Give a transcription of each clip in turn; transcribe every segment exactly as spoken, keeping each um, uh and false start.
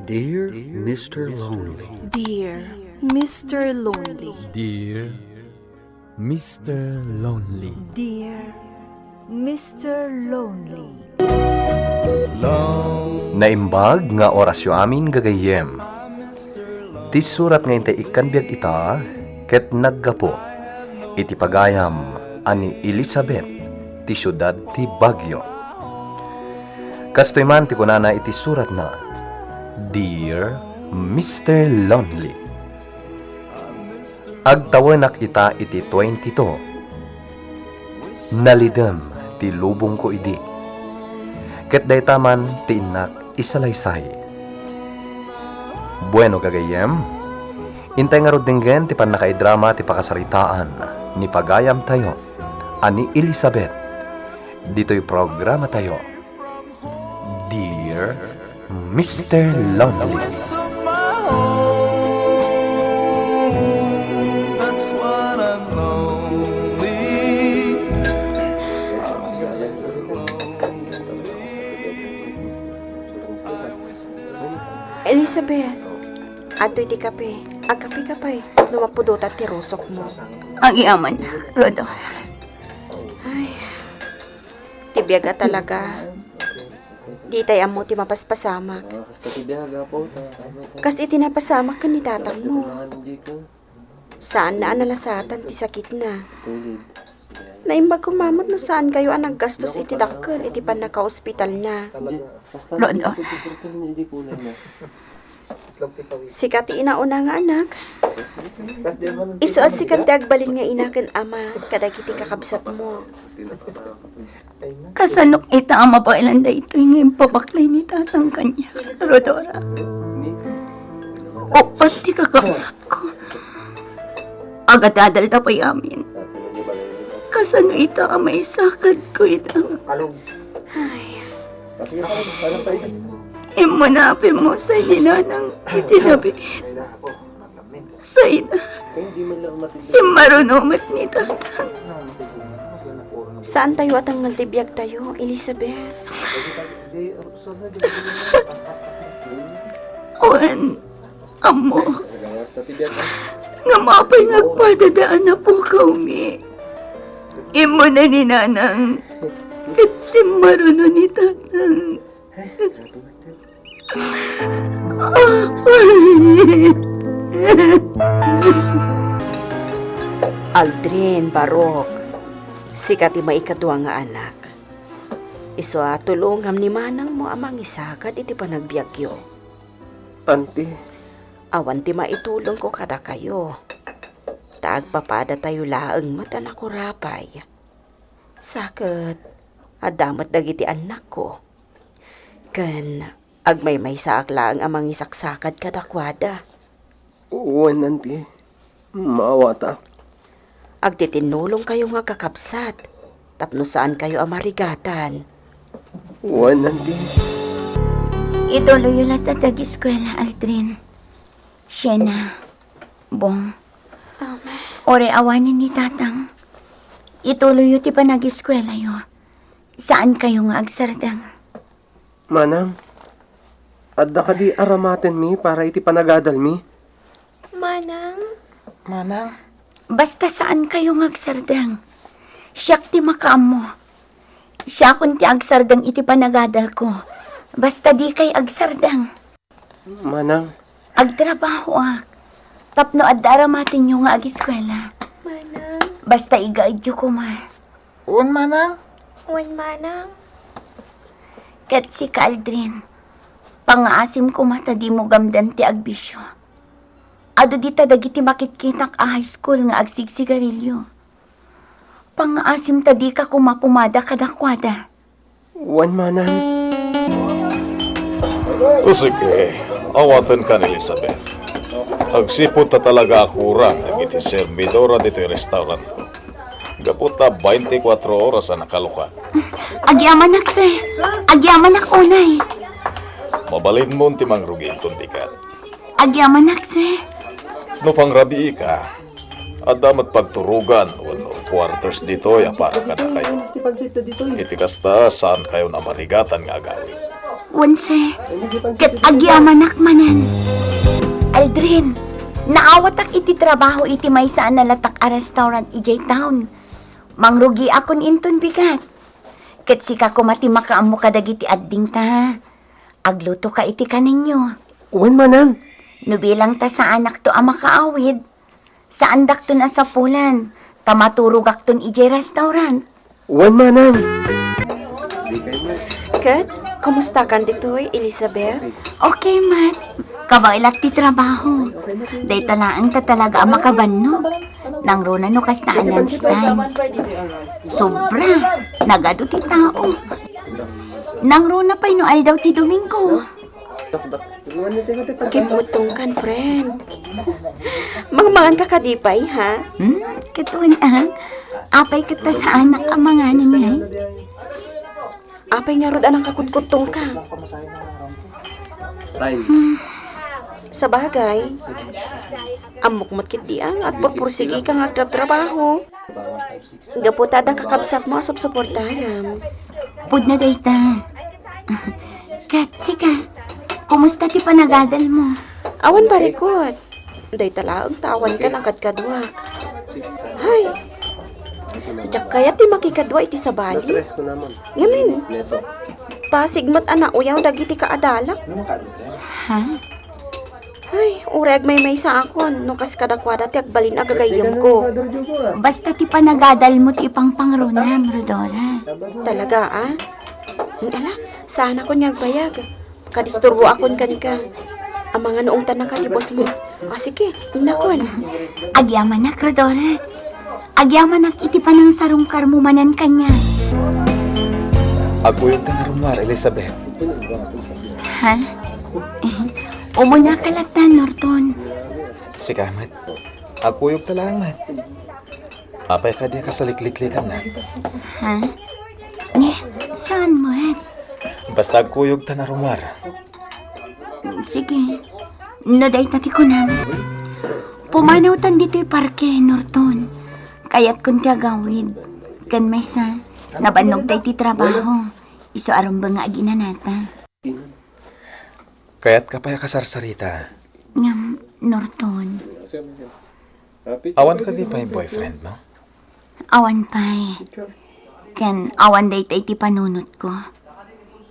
Dear Mister Lonely. Dear Mister Lonely. Dear Mister Lonely. Dear Mister Lonely. Naimbag nga orasyo amin, gagayyem. Ti surat nga intay ikkan biag ita, ket naggapu iti pagayam a ni Elizabeth ti siudad ti Baguio. Kastoy man ti kunana iti suratna, "Dear Mister Lonely, agtawenak ita iti twenty-two. Nalidem ti lubongko idi. Ket dayta man ti innak isalaysay." Bueno, gagayyem, intay ngarud denggen ti pannakaidrama ti pakasaritaan ni pagayamtayo a ni Elizabeth ditoy programatayo, Dear Mister Lonely. Elizabeth, adtoy ti kape. Agkape ka pay no mapudotan ti rusokmo. Agyamanak, Rhodora. Ay, ti biag a talaga. Ditay ammo ti mapaspasamak. Kas iti napasamak ken ni tatangmo. Saanna a nalasatan ti sakitna. Naimbag koma met no saankayo a naggastos iti dakkel iti pannakaospitalna. Rhodora. Sika ti inauna nga anak. Isu a sika ti agbalin nga ina ken ama kadagiti kakabsatmo. Kasanok ita a mabaelan daytoy nga impabaklay ni tatang kaniak, Rhodora? Uppat ti kakabsatko. Agadadalda pay amin. Kasano ita a maisakadko ita? Ay. Immuna a pimmusay ni Nanang iti nabiit. Sayna, simmaruno met ni Tatang. Saantayo a tangngel ti biagtayo, Elizabeth. Wen, ammo, nga mapay nga agpadada a napukawmi. Immuna ni Nanang ket simmaruno ni Tatang. Aldrin, Barok, sika ti maikadua nga anak. Isu a tulongam ni manangmo a mangisagad iti panagbiagyo. Auntie. Awan ti maitulongko kadakayo. Ta agpapadatayo laeng met a nakurapay. Sa ket, adda met dagiti annakko. Ken agmaymaysaak laeng a mangisaksakad kadakuada. Wen, Auntie. Maawatak. Agtitinnulongkayo nga agkakabsat tapno saankayo a marigatan. Wen, Auntie. Ituloyyo latta ti ageskuela, Aldrin. Shena, Bong. Amen. Uray awanen ni Tatang. Ituloyyo ti panageskuelayo. Saankayo nga agsardeng. Manang, adda kadi aramatenmi para iti panagadalmi? Manang? Manang? Basta saankayo nga agsardeng. Siak ti makaammo. Siakon ti agsardeng iti panagadalko. Basta dikay agsardeng. Manang. Agtrabahoak. Tapno adda aramatenyo nga ageskuela. Manang. Basta igaedyo koma. Wen, Manang. Wen, Manang. Ket sika, Aldrin, pangngaasim koma ta dimo gamden ti agbisio. Adu dita dagiti makitkitak a high school nga agsigsigarilio. Pangngaasim ta dika koma pumada kadakuada. Wen, Manang. O sige, awatenkan, Elizabeth. Agsipud ta talaga a kurang dagiti servidora ditoy restaurantko. Gapu ta baintikwatro oras a nakalukat. Agyamanak, sir. Agyamanak unay. Mabalinmon ti mangrugi inton bigat. Agyamanak, sir. No pangrabiika, adda met pagturogan wenno quarters ditoy a para kadakayo. Iti kasta, saankayon a marigatan nga agawid. Wen, sir. Ket agyamanak manen. Aldrin, naawatak iti trabaho iti maysa a nalatak a restaurant idiay town. Mangrugiakon inton bigat. Ket sika koma ti makaammo kadagiti addingta. Aglutoka iti kanenyo. Wen, manang. No bilang ta saanakto a makaawid, saandakton a sapulan, ta maturogakton idiay restaurant. Wen, manang. Ket, kumustakan ditoy, Elizabeth? Okay, Mat. Kabaelak ti trabaho. Dayta laeng ta talaga a makabannog. Nangruna no kasta a lunch time. Sobra. Nagadu ti tao. Nangruna pay no aldaw ti Domingo. Kimmuttongkan, friend. Mangmanganka kadi pay, ha? Hmm? Ket wen, a? Apay ket ta saanak a manganen ngay? Apay ngarud a nangkakutkuttongka? Time. Hmm. Sabagay, ammok met ketdi a agpurpursigika nga agtratrabaho. Gapu ta adda kakabsatmo a supsuportaram. Pudno dayta. Ket sika, kumusta ti panagadalmo? Awan barikut. Dayta laeng ta awankan a kadkaduak. Hay! Diak kayat ti makikadua iti sabali. Ngamin, pasig met a nauyaw dagiti kaadalak. Ha? Ay, uray agmaymaysaakon no kas kadakuada ti agbalin a gagayyemko. Basta ti panagadalmo ti ipangpangrunam, Rhodora. Talaga, a? Ala, saanakon nga agbayag. Kadisturboakon kenka. Amangan no ungtannaka ti bossmo. A, sige, innakon. Agyamanak, Rhodora. Agyamanak iti panangsarungkarmo manen kaniak. Agkuyogtan a rummuar, Elizabeth. Ha? Umunaka latta, Norton. Sika met. Agkuyogta laeng met. Apay kadi a kasaliklikanak? Ha? Ni, saan met? Basta agkuyogtan a rummuar. Sige. No dayta ti kunam. Pumanawtan ditoy parke, Norton. Kayatkon ti agawid. Ken maysa, nabannogta iti trabaho. Isu a rumbeng nga aginanata. Kayatka pay a kasarsarita? Ngem, Norton. Awan kadi pay boyfriendmo? Awan pay. Ken awan dayta iti panunotko.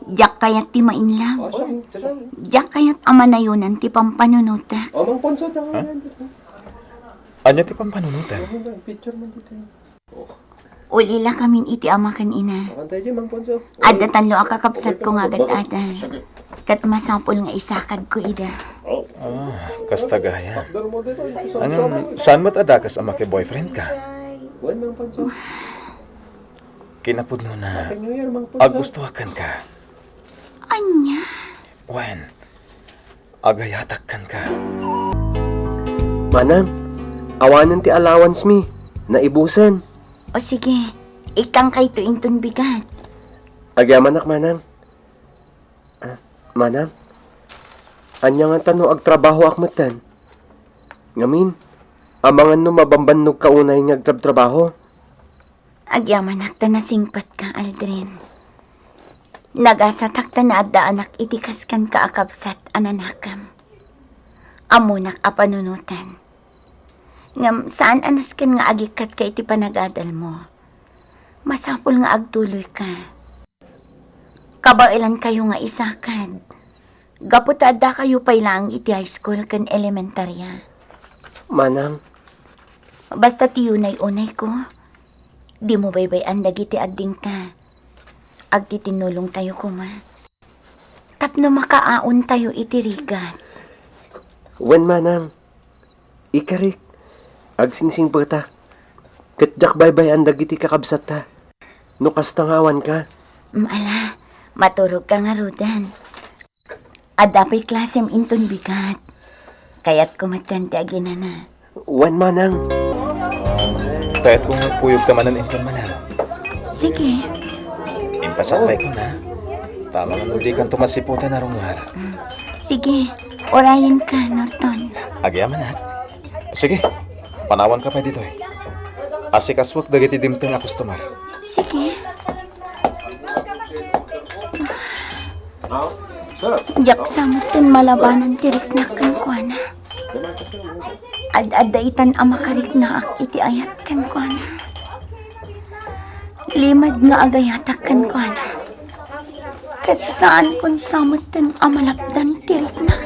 Diak kayat ti ma-in love. Diak kayat a manayonan ti pampanunotak. Ha? Ania ti pampanunotam? Ulilakamin iti ama ken ina. Adda tallo a kakabsatko nga agad-adal. Ket masapul nga isakadko ida. Ah, kasta gayam. Ngem, saan met a dakes a maki-boyfriendka? Kinapudnona, agustoak kenka. Ania? Wen, agayatak kenka. Manang, awanen ti allowance mi. Naibusen. O sige, ikkankayto inton bigat. Agyamanak, manang. Ah, manang, ania ngata no agtrabahoak metten? Ngamin, amangan no mabambannogka unay nga agtrabtrabaho? Agyamanak ta nasingpetka, Aldrin. Nagasatak ta naaddaanak iti kas kenka a kabsat a nanakem. Ammonak a panunotan. Ngem saan a nasken nga agikkatka iti panagadalmo. Masapul nga agtuloyka. Kabaelankayo nga isakad. Gapu ta addakayo pay laeng iti high school ken elementarya. Manang. Basta ti unay-unayko, dimo baybay-an dagiti addingta. Agtitinnulongtayo koma. Tapno makaaontayo iti rigat. Wen, manang. Ikarik, agsingsingpetak. Ket diak baybay-an dagiti kakabsatta. No kasta nga awanka. Mm, ala, maturogka ngaruden. Adda pay klasem inton bigat. Kayatko metten ti aginana. Wen, manang. Kayatko nga kuyogta manen inton, manang. Sige. Impasakbaykon, ha? Tama nga no dikanto masiputan a rummuar. Mm. Sige, urayenka, Norton. Agyamanak. Sige, panawanka pay ditoy. Asikasuek dagiti dimteng a customer. Sige. Diak sa metten malabanan ti riknak kenkuana. Ad-adda itan a makariknaak iti ayat kenkuana. Limed nga agayatak kenkuana. Ket saankon sa metten a malapdan ti riknak.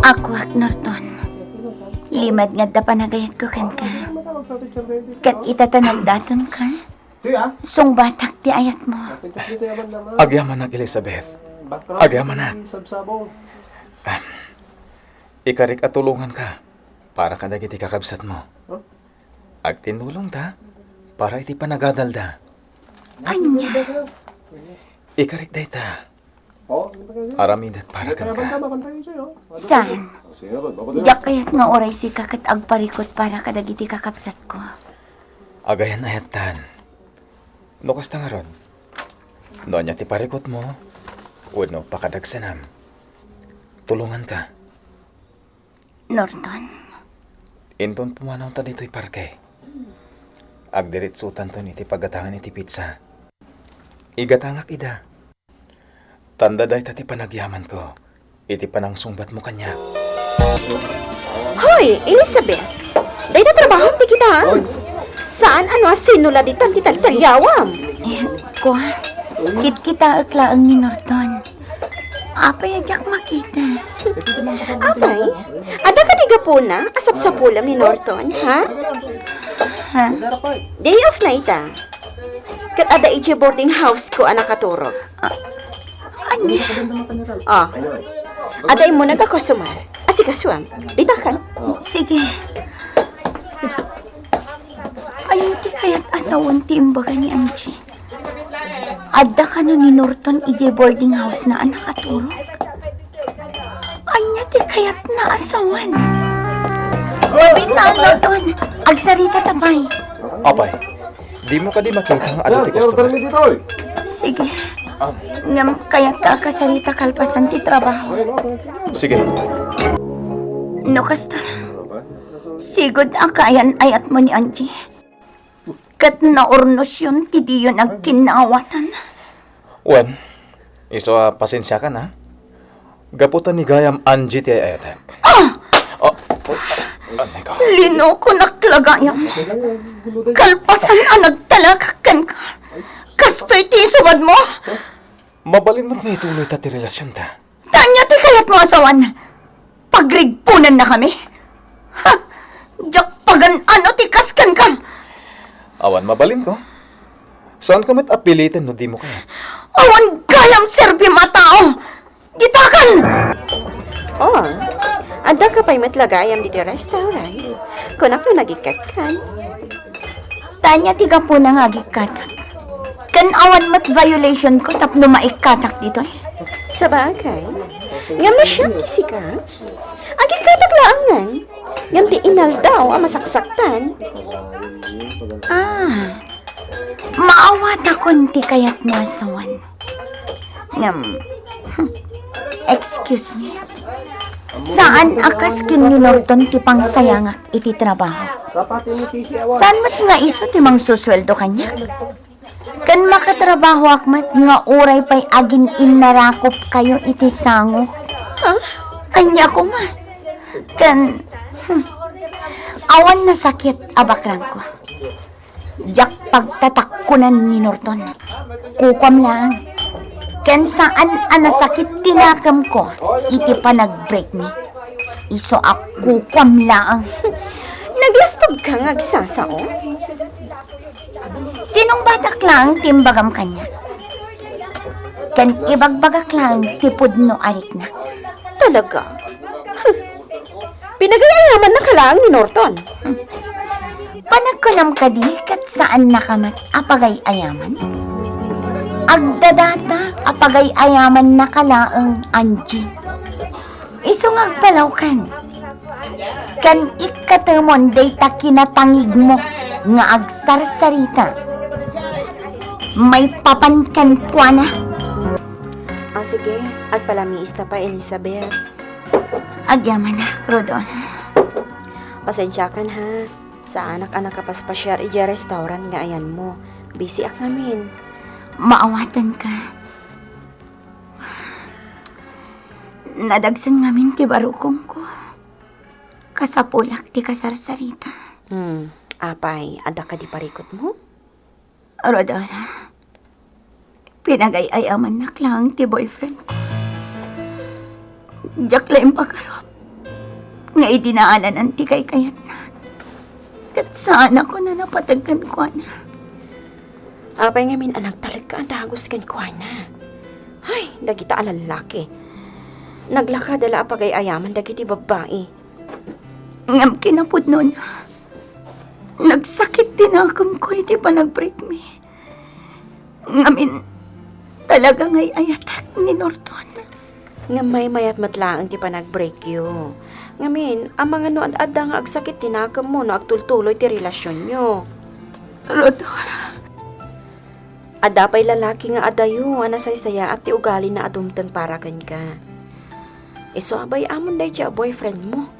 Akuak, Norton. Limed nga adda panagayatko kenka. Ket ita ta nagdatonka, sungbatak ti ayatmo. Agyamanak, Elizabeth. Agyamanak. Ah, ikarik a tulonganka para kadagiti kakabsatmo. Agtinnulongta para iti panagadalda. Ania? Ikarik dayta. Aramidek para kenka. Saan? Diak kayat nga uray sika ket agparikut para kadagiti kakabsatko. Agayan-ayattan. No kasta ngarud, no ania ti parikutmo, wenno pakadagsenam, tulonganka. Norton. Inton pumanawta ditoy parke, agdiritsutanton iti paggatangan iti pizza. Igatangak ida. Tanda dayta ti panagyamanko iti panangsungbatmo kaniak. Hoy, Elizabeth! Dayta trabahom ti kitaan. Saan a no asino la ditan ti taltaliawam? Eh, kua, kitkitaek laeng ni Norton. Apay a diak makita? Apay, adda kadi gapuna a sapsapulem ni Norton, ha? Ha? Day off na ita. Ket adda idiay boarding house ko a nakaturog. Ah, ania? Ah. Adda immuna nga customer. Asikasuem. Ditakan. Sige. Ania ti kayat a sawen ti imbaga ni Angie? Adda kano ni Norton idiay boarding house na a nakaturog? Ania ti kayatna a sawen? Biit na, Norton. Agsarita ta pay. Apay, dimo kadi makita nga adu ti customer? Sige. Ah. Ngem kayatka a kasarita kalpasan ti trabaho. Sige. No kasta, sigud a kaayan-ayatmo ni Angie. Ket naurnosyon ti diyon agkinnaawatan. Wen, isu a pasensiakan, ha? Gapu ta ni gayam Angie ti ay-ayatek. Ah! Oh, oh, anay ko. Linokonak la gayam. Kalpasan a nagtalagak kenka. Kastoy ti isubadmo. Mabalin met nga ituloyta ti relasionta. Ta ania ti kayatmo a sawen? Pagrigbonannakami? Ha? Diak pagan-ano ti kas kenka. Awan mabalinko. Saanka met a piliten no dimo kayat. Awan gayam serbim a tao. Ditakan! Oh, addaka pay met la gayam ditoy restaurant. Kunak no nagikkatkan. Ta ania ti gapuna nga agikkatak? Ken awan met violation ko tapno maikkatak ditoy? Sabagay. Ngem no siak ti sika, agikkatak laengen. Ngem ti inaldaw a masaksaktan. Ah, maawatakon ti kayatmo a sawen. Ngem, hmm, excuse me. Saan a kas ken ni Norton ti pangsayangak iti trabaho. Saan met nga isu ti mangsusueldo kaniak? Ken makatrabahoak met nga uray pay agin-innarakopkayo iti sangok. Ah, ania koma? Ken, hmm, awan nasakit a bakrangko. Diak pagtatakkonan ni Norton. Kukuam laeng. Ken saan a nasakit ti nakemko iti panag-break mi. Isu a kukuam laeng. Naglastogka nga agsasao? Sinungbatak laeng ti imbagam kaniak. Ken ibagbagak laeng ti pudno a riknak. Talaga? Pinagay-ayamannaka laeng ni Norton. Panagkunam kadi ket saannaka met a pagay-ayaman? Agdadata a pagay-ayamannaka laeng, Angie. Isu nga agpalawkan. Ken ikkatemon dayta kinatangigmo nga agsarsarita. Maipapan kenkuana. Ah, sige. Agpalamiista pay, Elizabeth. Agyamanak, Rodona. Pasensiakan, ha. Saanak a nakapaspasiar idiay restaurant nga ayanmo. Busy-ak ngamin. Maawatanka. Nadagsen ngamin ti barukongko. Kasapulak ti kasarsarita. Hmm, apay, adda kadi parikutmo? Rodora, pinagay-ayamannak laeng ti boyfriend ko. Diak la impagarup nga idi naalanan ti kaykayatna, ket saanakon a napateg kenkuana. Apay ngamin a nagtalekka a dagus kenkuana? Ay, dagita a lallaki. Naglakada la a pagay-ayaman dagiti babbai. Ngem kinapudnona, nagsakit ti nakemko iti panagbreakmi. Ngamin, talaga nga ay-ayatek ni Norton. Ngem maymayat met laeng ti panagbreakyo. Ngamin, amangan no ad-adda nga agsakit ti nakemmo no agtultuloy ti relasionyo. Rodora. Adda pay lalaki nga adayo a nasaysayaat ti ugalina a dumteng para kenka. Isu a bay-amon daydi a boyfriendmo.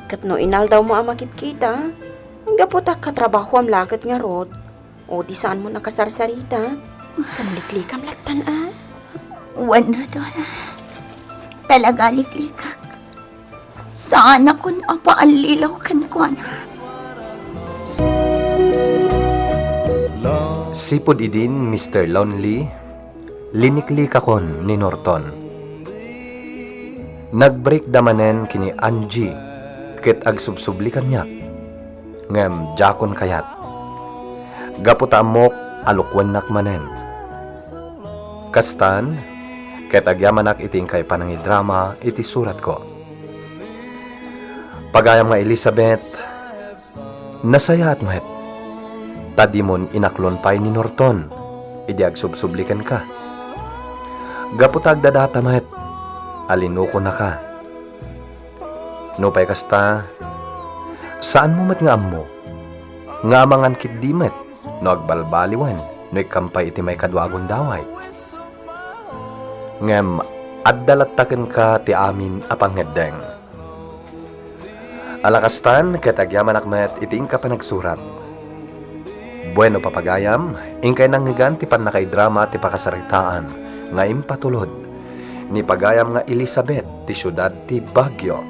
Ket no inaldawmo a makitkita, gapu ta katrabahoam la ket ngarud, o ti saanmo a kasarsarita, kamliklikam lattan a. Wen, Rodora. Talaga liklikak. Saanakon a paallilaw kenkuana. Sipud idin, Mister Lonely, liniklikakon ni Norton. Nagbreakda manen ken ni Angie ket agsubsubli kaniak, ngem diakon kayat. Gapu ta ammok a lokuennak manen. Kastan, ket agyamanak iti inkay panangidrama iti suratko. Pagayam nga Elizabeth, nasayaat met, ta dimon inaklon pay ni Norton idi agsubsubli kenka. Gapu ta agdadata met a linukonaka. Nupay kasta, saanmo met nga ammo nga amangan ketdi met no agbalbaliwen no ikkam pay iti maikadua a gundaway. Ngem adda latta kenka ti amin a pangngeddeng. Ala kastan, ket agyamanak met iti inka panagsurat. Bueno, papagayam, inkay nangngegan ti pannakaidrama ti pakasaritaan nga impatulod ni pagayam nga Elizabeth ti siudad ti Baguio.